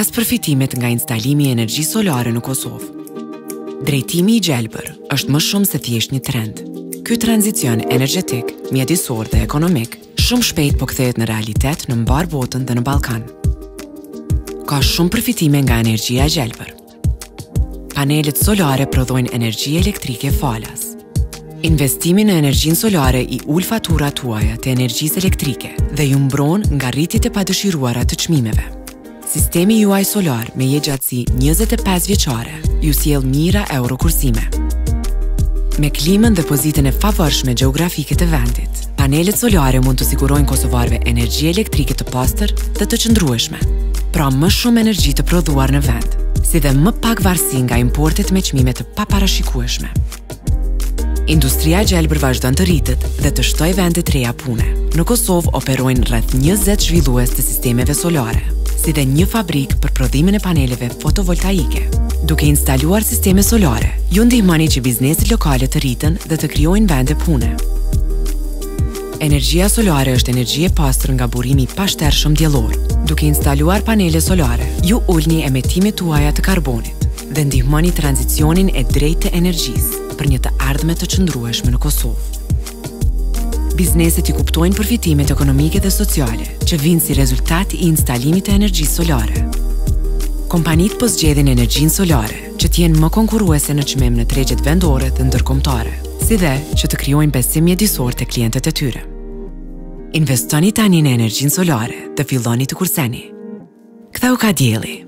5 përfitimet nga instalimi i energjisë solare në Kosovë. Drejtimi i gjelbër është më shumë se thjesht një trend. Ky tranzicion energjetik, mjedisor dhe ekonomik shumë shpejt po kthehet në realitet në mbarë botën dhe në Ballkan. Ka shumë përfitime nga energjia e gjelbër. Panelet solare prodhojnë energji elektrike falas. Investimi në energjinë solare i ul faturat tuaja të energjisë elektrike dhe ju mbron nga rritjet e padëshiruara të çmimeve. Sistemi juaj solar me jetëgjatësi 25 vjeçare ju sjell mijëra euro kursime. Me klimën dhe pozitën e favorshme gjeografike të vendit, panelet solare mund të sigurojnë kosovarëve energji elektrike të pastër dhe të qëndrueshme. Pra më shumë energji të prodhuar në vend, si dhe më pak varësi nga importet me çmime të paparashikueshme. Industria e gjelbër vazhdon të rritet dhe të shtojë vende të reja pune. Në Kosovë operojnë rreth 20 zhvillues të sistemeve solare, si dhe një fabrikë për prodhimin e paneleve fotovoltaike. Duke instaluar sisteme solare, ju ndihmoni që bizneset lokale të rriten dhe të krijojnë vende pune. Energjia solare është energji e pastër nga burimi i pashtershëm diellor. Duke instaluar panele solare, ju ulni emetimet tuaja të karbonit dhe ndihmoni tranzicionin e drejtë të energjisë për një të ardhme të qëndrueshme në Kosovë. Bizneset i kuptojnë përfitimet ekonomike dhe sociale që vijnë si rezultat i instalimit të energjisë solare. Kompanitë po zgjedhin energjinë solare që të jenë më konkurruese në çmim në tregjet vendore dhe ndërkombëtare, si dhe që të krijojnë besim mjedisor te klientët e tyre. Investoni tani në energjinë solare dhe filloni të kurseni. Ktheu ka dielli.